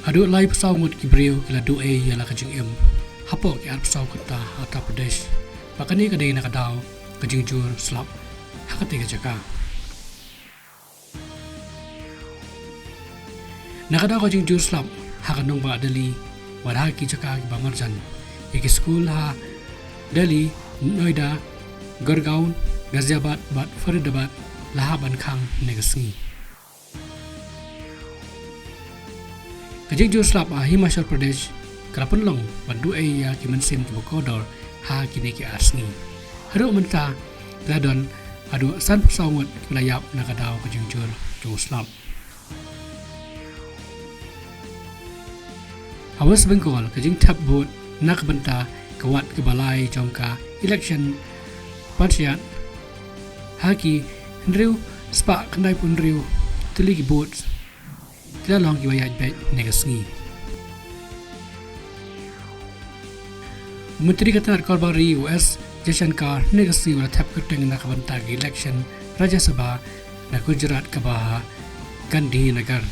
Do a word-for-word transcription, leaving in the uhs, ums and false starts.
Haduh laiphew saw ngut ki briew ki la duh ei ïa la ka jingim hapoh ki arphew saw kynta ha Uttar Pradesh, bad kane ka dei na ka daw ka jingjur slap ha katei ka jaka. Na ka daw ka jingjur slap ha ka nongbah Delhi bad ha ki jaka kiba marjan, ïa ki skul ha Delhi, Noida, Gurgaon, Ghaziabad bad Faridabad la hap ban khang hynne ka sngi. Ka jingjur slap ha Himachal Pradesh ka la pynlong ban duh ei ïa ki mynsiem kiba kordor ha kine ki ar sngi. Haduh mynta ki la don haduh sanphew saw ngut kiba la ïap na ka daw ka jingjur jong u slap. Ha West Bengal, ka jingthep vote na ka bynta ka wat kaba lai jong ka election panchayat, ha ki hynriew spah khyndai phew hynriew tylli ki booth ki la long kiba ïaid beit hynne ka sngi. U Myntri ka tnat karbar ri, u S Jaishankar, hynne ka sngi u la thep kyrteng na ka bynta ka election Rajya Sabha na Gujarat kaba ha Gandhinagar.